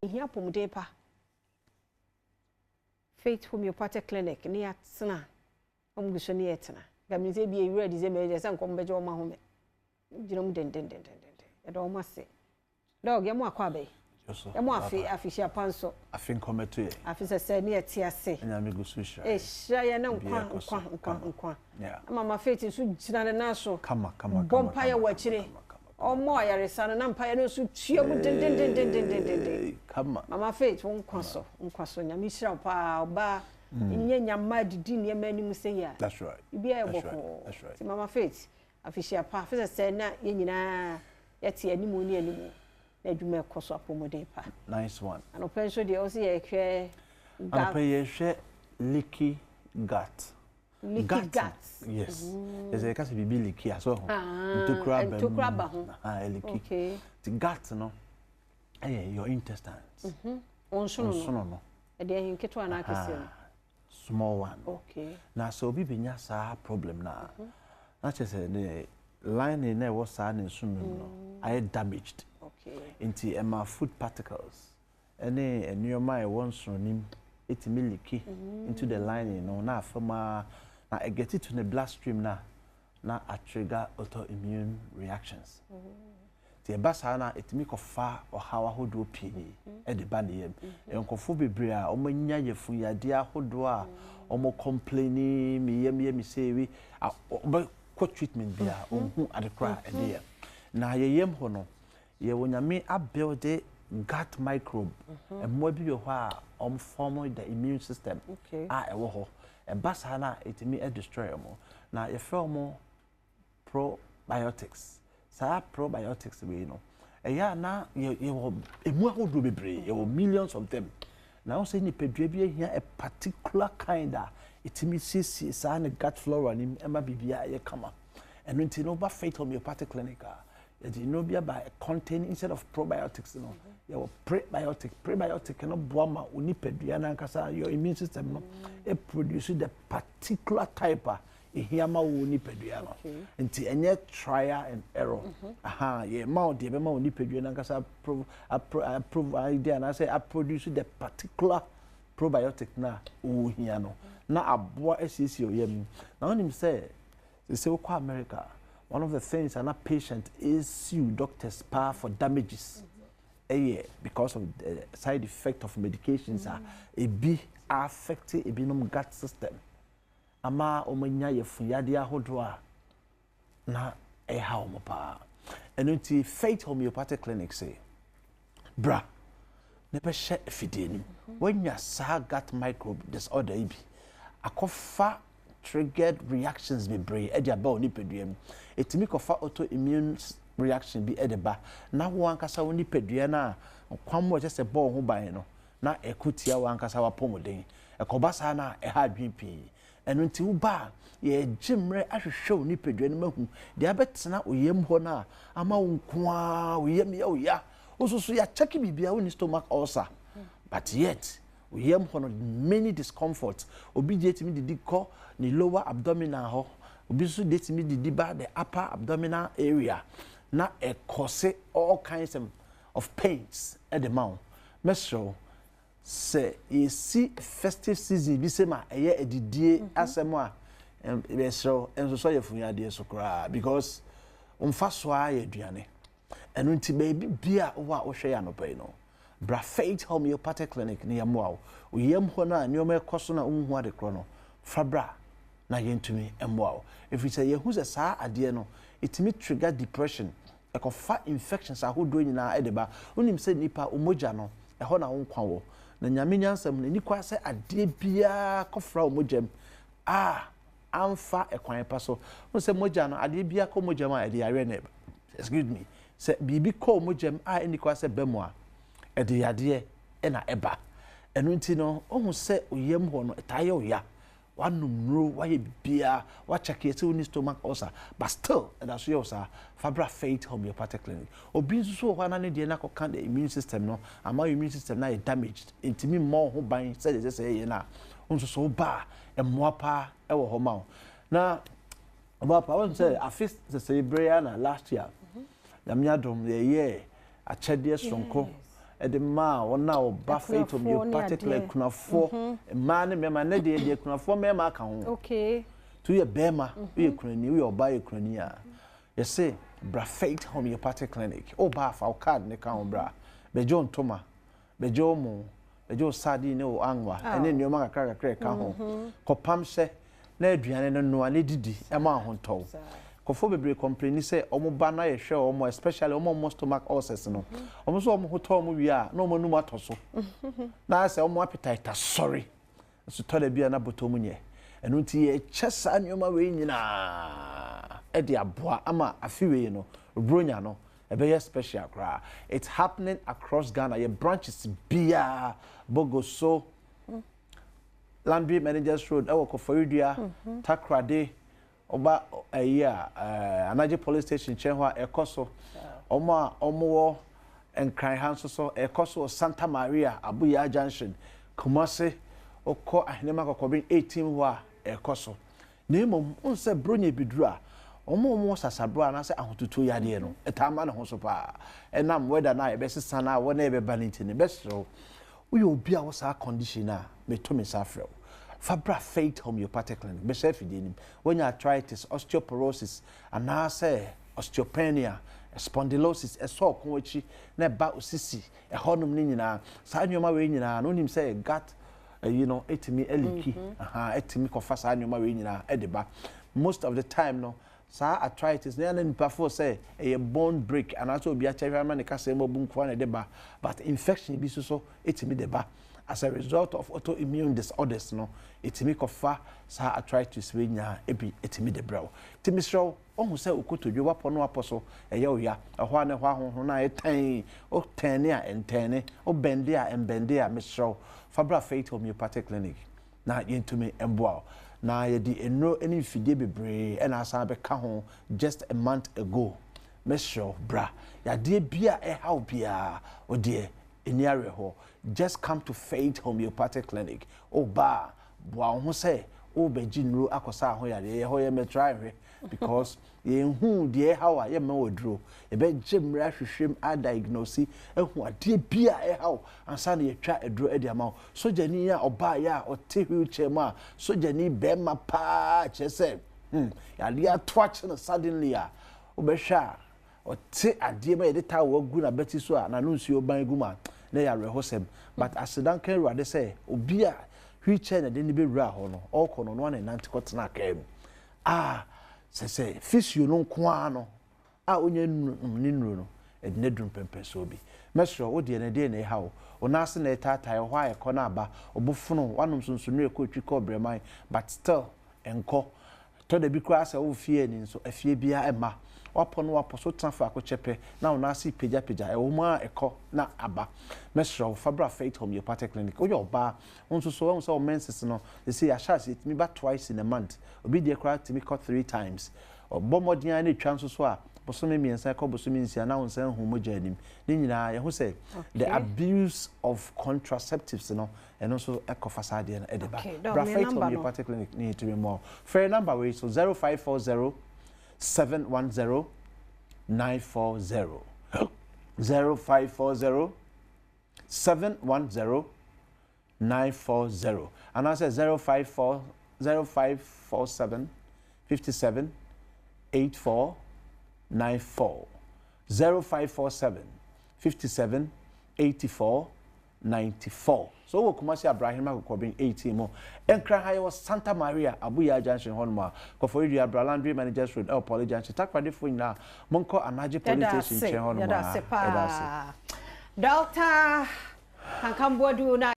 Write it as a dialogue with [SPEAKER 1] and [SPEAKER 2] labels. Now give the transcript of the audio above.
[SPEAKER 1] Yɛhia apɔmuden pa. Faith Homeopathic Clinic ne yɛatena. Wɔn gu so ne yɛtena. Nka menim sɛ ebi ewura December yi deɛ sɛ nkɔm bɛgye wɔn ahome. Gyina mu dendendendenden. Yɛda wɔn ase. Dɔg, yɛn mo akɔ aba yi. Yɛn mo afe afihyia pa nso.
[SPEAKER 2] Afe nkɔmɛto yɛ.
[SPEAKER 1] Afe sɛsɛ ne yɛte ase.
[SPEAKER 2] Nyame gu so hyira yɛn.
[SPEAKER 1] Ehyira yɛn ne nkwa nkwa nkwa nkwa. Mama Faith nso gyina ne nan so.
[SPEAKER 2] Kama kama
[SPEAKER 1] kama. Bɔ mpaeɛ wɔ akyire. Ɔmmɔ ayaresa no na mpaeɛ no nso tua mu dendendendendenden.
[SPEAKER 2] Kama.
[SPEAKER 1] Mama Faith wo nkwa so wo nkwa so. Nyame nhyira wo paa ɔbaa nyɛ nyama adidi nneɛma anim sɛ yi a.
[SPEAKER 2] That's right.
[SPEAKER 1] Biribiara yɛ bɔkɔɔ. Nti Mama Faith afihyia pa. Afe sɛsɛ na yɛn nyinaa yɛte animu ne animu na adwuma ɛkɔ so apɔmuden pa.
[SPEAKER 2] Nice one.
[SPEAKER 1] Anɔpa nso deɛ ɔsɛ yɛhwɛ
[SPEAKER 2] gut. Anɔpa yɛhwɛ leaky gut.
[SPEAKER 1] Leaky gut.
[SPEAKER 2] Yes. Ɛsɛ yɛka sɛ biribi leaky a so ɛho. Ntokura ba mu.
[SPEAKER 1] Ntokura ba ho.
[SPEAKER 2] Aha, leaky.
[SPEAKER 1] Okay.
[SPEAKER 2] Ti gut no ɛyɛ your intestines.
[SPEAKER 1] Nsono no.
[SPEAKER 2] Nsono no.
[SPEAKER 1] Ɛdeɛ ɛhe nketewa na akɛseɛ no?
[SPEAKER 2] Small one.
[SPEAKER 1] Okay.
[SPEAKER 2] Na sɛ obi bɛnya saa problem na na kyerɛ sɛ ne lining na ɛwɔ saa ne nsono mu no ayɛ damaged.
[SPEAKER 1] Okay.
[SPEAKER 2] Nti ɛma food particles ɛne nneɛma a ɛwɔ nsono nim ɛtumi leaky into the lining no na afam a na ɛget it to the bloodstream na atrigger autoimmune reactions. Nti ɛba saa na ɛtumi kɔfa ɔhaw ahodoɔ pii ɛde ba ne yam. Nkurɔfoɔ bebree a wɔanya yafunu yadeɛ ahodoɔ a wɔn complaini me yam yɛ me sɛ ewi a wɔbɛkɔ treatment bi a wɔnhu ade koraa a ɛde yɛ. Na yɛ yam hɔ no yɛwɔ Nyame abuild gut microbe. Mmoa bi wɔ hɔ a wɔn form the immune system a ɛwɔ hɔ. Ɛba saa na ɛtumi destroy wɔn. Na yɛfrɛ wɔn probiotics. Saa probiotics wei no ɛyɛ a na yɛwɔ emu ahodoɔ bebree, yɛwɔ millions of them. Na wɔn sɛ nipadua bi ahia a particular kind a ɛtumi siesie saa ne gut flora nim ɛma biribiara ɛyɛ kama. Ɛno nti no woba Faith Homeopathic Clinic a yɛde nnuro bi aba contain instead of probiotics no yɛwɔ prebiotic. Prebiotic no boa ma wo nipadua no ankasa your immune system no produce the particular type a ehia ma wo nipadua no. Nti ɛnyɛ trial and error. Aha, yɛ ma wo deɛ bɛma wo nipadua no ankasa apro idea anaasɛ aproduce the particular probiotic na ohia no na aboa asiesie wo yam. Na wonim sɛ wokɔ America, one of the things ana patient is sue doctors paa for damages ɛyɛ because of the side effect of medications a ebi affect ebinom gut system ama wɔn anya yafunyadeɛ ahodoɔ a na ɛha wɔn paa. Ɛno nti Faith Homeopathic Clinic sɛ bra na bɛhyɛ afidie no mu. Wɔanya saa gut microbe disorder yi bi akɔfa triggered reactions bebree ɛde aba wɔ nipadua mu. Ɛtumi kɔfa autoimmune reaction bi ɛde ba na wɔn ankasa wɔ nipadua no a nkwam a ɛkyɛ sɛ bɔɔ ho ban no na ɛko tia wɔn ankasa wapɔmuden. Ɛkɔba saa na ɛha adwene pii. Ɛno nti woba a yɛgye mmerɛ ahwehwɛ wo nipadua no mahu deɛ abɛtena wo yam hɔ no a ama wo nko ara wo yam yɛ wo ya. Wo nso so yɛakyɛke biribiara, wonni stomach ulcer, but yet wo yam hɔ no many discomfort. Obi deɛ tumi didi kɔ ne lower abdominal hɔ, obi nso deɛ tumi didi ba the upper abdominal area na ɛkɔse all kinds of pains ɛde ma wo. Mɛsrɛ wo sɛ yɛsi festive season bi sɛ ma ɛyɛ adidie asɛm a yɛsrɛ wo nso yɛ funyadeɛ so koraa because mfa so ara yɛ aduane. Ɛno nti baabi bia wowɔ a wohwɛ yɛ anɔpa yi no, bra Faith Homeopathic Clinic ne yɛmmoa wo. Wo yam hɔ no a nneɛma ɛkɔ so na wonhu ade korɔ no, fa bra na yɛntumi mmoa wo. Ɛfiri sɛ yɛhu sɛ saa adeɛ no ɛtumi trigger depression, ɛkɔfa infections ahodoɔ nyinaa ɛde ba. Wonim sɛ nipa wo mogya no ɛhɔ na wo nkwa wɔ. Na Nyame nyansam no ɛni kwa sɛ adeɛ biara kɔfra wo mogya mu a amfa ɛkwan pa so. Wo sɛ mogya no adeɛ biara kɔ mogya mu a ɛde yareɛ na ɛba. Excuse me. Sɛ biribi kɔ mogya mu a ɛni kwa sɛ bɛ mu a ɛde yadeɛ ɛna ɛba. Ɛno nti no wohu sɛ wo yam hɔ no ɛtaa yɛ wo ya. Wanom nnuro, wayɛ biribiara, wakyɛke sɛ wonni stomach ulcer, but still ɛda so yɛ wo saa. Fa bra Faith Homeopathic Clinic. Obi nso so wɔ hɔ a na ne deɛ no akɔka the immune system no, ama immune system no ayɛ damaged, ntumi mmɔ wo ho ban sɛdeɛ ɛsɛ sɛ ɛyɛ no a, wo nso so woba a mmoa paa ɛwɔ hɔ ma wo. Na ɔbaa pa, wɔn sɛ afe sɛsɛ bere ya na last year, Nyame adom yɛyɛɛ akyɛdeɛ sononko. de maa wɔn a wɔba Faith Homeopathic Clinic, akunafoɔ, mmaa ne mmarima. Nnɛ deɛ yɛde akunafoɔ mmarima aka ho. Nti woyɛ barima, woyɛ kunani, woyɛ ɔbaa yɛ kunani a, yɛse bra Faith Homeopathic Clinic. Woba a fa wo card no ka ho bra. Bɛgye wo ntoma, bɛgye wo mo, bɛgye wo sardine ne wo anwa ne nneɛma kakra kakra ɛka ho. Kɔpam hyɛ na aduane no noa na didi ma wo ho ntɔ wo. Nkurɔfoɔ bebree complaini sɛ wɔn ba na yɛhwɛ wɔn especially wɔn a wɔwɔ stomach ulcers no, wɔn nso wɔn ho tɔ wɔn wie a na wɔn anum atɔ so na ayɛ sɛ wɔn appetite asɔre. Nso tɔ da bi a na bɔtɔ mu nyɛ. Ɛno nti yɛkyɛ saa nneɛma wei nyinaa de aboa ama afe wei no Buronya no ɛbɛyɛ special koraa. It's happening across Ghana, yɛ branches biara, Bogoso, Landry Managers Road ɛwɔ Koforidua, Takoradi, woba ɛyi a Anagye Police Station nkyɛn hɔ a ɛkɔ so. Wɔn a wɔwɔ Nkran ha nso so ɛkɔ so wɔ Santa Maria, Abuya Junction, Kumasi, wokɔ Ahenema Kɔkɔben 18 hɔ a ɛkɔ so. Na mmom, wohu sɛ Buronya bɛduru a, wɔn a wɔwɔ sasaborɔ anaasɛ ahotutuo yadeɛ no, ɛtaa ma ne ho so paa. Ɛnam weather no a ɛbɛsesa no a wɔn a ɛbɛba no nti no, ɛbɛsrɛ wo. Woyɛ obi a wɔ saa condition no a, meto me nsa afrɛ wo. Fa bra Faith Homeopathic Clinic, bɛhyɛ afidie no mu. Woanya arthritis, osteoporosis, anaasɛ osteopenia, spondylosis, ɛsɔ ɔko akyi na ɛba wo sisi, ɛhɔnom no nyinaa. Saa nneɛma wei nyinaa no, wonim sɛ gut ayi no ɛtumi aliki, aha, ɛtumi kɔfa saa nneɛma wei nyinaa ɛde ba. Most of the time no, saa arthritis no, ɛyɛ na nipa feel sɛ ɛyɛ bone break anaasɛ obi akyɛ hwɛ ama ne kasa mu abu nkoa na ɛde ba, but infection bi nso so ɛtumi de ba. As a result of autoimmune disorders no, ɛtumi kɔfa saa arthritis wei nyinaa ebi ɛtumi de brɛ wo. Nti mesrɛ wo, wohu sɛ wo kotodwe wapɔ no apɔ so ɛyɛ wo ya, ɛhɔ a na ɛhɔ ahohono na ayɛ tɛnn, wo tɛne a ɛntɛne, wo bɛnde a ɛmbɛnde a, mesrɛ wo, fa bra Faith Homeopathic Clinic na yɛntumi mboa wo. Na yɛde nnuro ne mfidie bebree ɛna asan abɛka ho just a month ago. Mesrɛ wo, bra. Yadeɛ bi a ɛha wo biara, wo deɛ ɛni awerɛhoɔ. Just come to Faith Homeopathic Clinic. Woba a, boa wo ho sɛ wobɛgye nnuro akɔsa ho yadeɛ. Yɛ hɔ yɛ mmɛtra nhwɛ because yɛnhu deɛ ɛha wo a yɛmma wo aduro. Yɛbɛgye mmerɛ ahwehwɛ mu adiagnose ahu adeɛ bi a ɛha wo ansa na yɛtwa aduro de ama wo. Sogyani a ɔbaeɛ a ɔte wheelchair mu a sogyani bɛrima paa kyerɛ sɛ yadeɛ ato akye no suddenly a wobɛhwɛ a ɔte adeɛ ma yɛde towel agu n'abati so a n'ano nsuo ban gu mu a na ɛyɛ awerɛhosɛm. But aseda nka Awurade sɛ obi a wheelchair na ɛde ne bɛwura hɔ no, ɔrekɔ no, ɔno ara na ɛnante kɔtena kaa mu. A sɛ sɛ physio no nko ara no a ɔnya ne nnuro no, ɛde no aduru mpɛmpɛnsoɔ bi. Mɛsrɛ wo, deɛ na ɛdeɛn na ɛha wo? Wo nan ase na ɛtaatae, ɛhɔ a ɛkɔ na aba, wo bo fono, woanom nsonsonoeɛ kɔ etwi kɔ brɛman, but still ɛnkɔ. Tɔ da bi koraa sɛ wo fie ani nso, afie biara mma. Woapɔ no woapɔ so tena faako kyɛ pɛ na wo nan ase repagyapagya, ɛwɔ mu ara ɛkɔ na aba. Mɛsrɛ wo, fa bra Faith Homeopathic Clinic. Woyɛ ɔbaa, wo nso so woahu sɛ wo menses no, seesei yɛahyɛ aseɛ, ɛtumi ba twice in a month. Obi deɛ koraa tumi kɔ three times. Ɔbɔ mmɔden ara na ɛtwa nso so a, bosome mmiɛnsa kɔ bosome nsia na wo nsa nhu mogya anim. Ne nyinaa yɛhu sɛ the abuse of contraceptives no, ɛno nso kɔfa saa adeɛ no de ba. Bra Faith Homeopathic Clinic ne yɛtumi mmoa wo. Frɛ number wei so 0540 710 940 0540 710 940 anaasɛ 054 0547 57 84 94 0547 57 84 94. So wowɔ Kumasi Abrahim Akokɔben 18 mu, Nkran ha yɛwɔ Santa Maria Abuya Junction hɔnom a, Kɔfɔridua Bra Landry Managers Road ɛwɔ Poly Junction, Takoradefoɔ nyinaa monkɔ Anagye Police
[SPEAKER 1] Yɛda
[SPEAKER 2] Station
[SPEAKER 1] ase,
[SPEAKER 2] nkyɛn hɔnom
[SPEAKER 1] yɛda
[SPEAKER 2] a,
[SPEAKER 1] ase
[SPEAKER 2] yɛda ase.
[SPEAKER 1] paa. Doctor Kankan Boadu na.